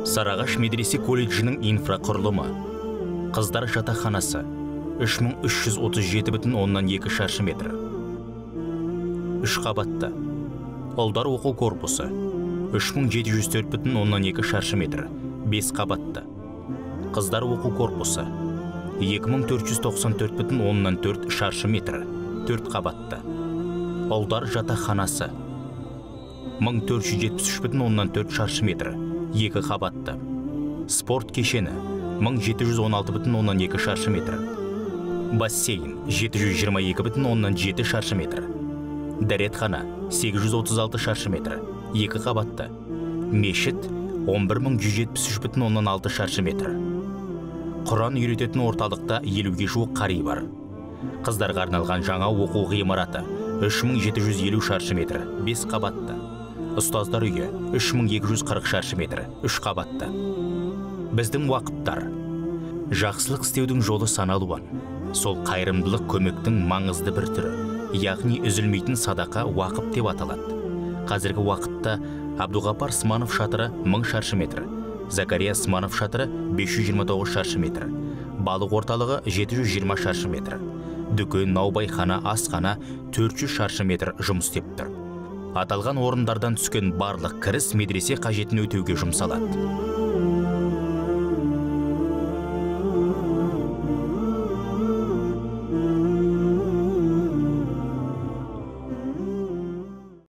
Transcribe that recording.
Сарыағаш медресе колледжінің инфрақұрылымы. Қыздар жатақханасы 3337,2 шаршы метр. 3 қабатты. Ұлдар оқу корпусы 3704,2 шаршы метр, 5 қабатты. Қыздар оқу корпусы 2494,4 шаршы метр, 4 қабатты. Ұлдар жатақханасы 1473,4 шаршы метр, 2 қабатты. Спорт кешені 1716,2 шаршы метр. Бассейн 722,7 шаршы метр. Дәретхана 836 шаршы метр, 2 қабатты. Мешіт 11173,6 шаршы метр. Құран үйрететін орталықта 50-ге жуық қари бар. Қыздарға арналған жаңа оқу ғимараты 3750 шаршы метр, 5 қабатты. Ұстаздар үйі 3240 шаршы метр, 3 қабатты. Біздің уақыттар. Жақсылық істеудің жолы сан алуан. Сол қайырымдылық көмектің маңызды бір түрі, яғни үзілмейтін садақа уақып деп аталады. Қазіргі уақытта Абдуғапар Сманов шатыры 1000 шаршы метр, Закария Сманов шатыры 529 шаршы метр, балық орталығы 720 шаршы метр, дүкен, наубайхана, асхана 400 шаршы метр жұмыс істеп тұр. Аталған орындардан түскен барлық кіріс медресе қажетін өтеуге жұмсалады.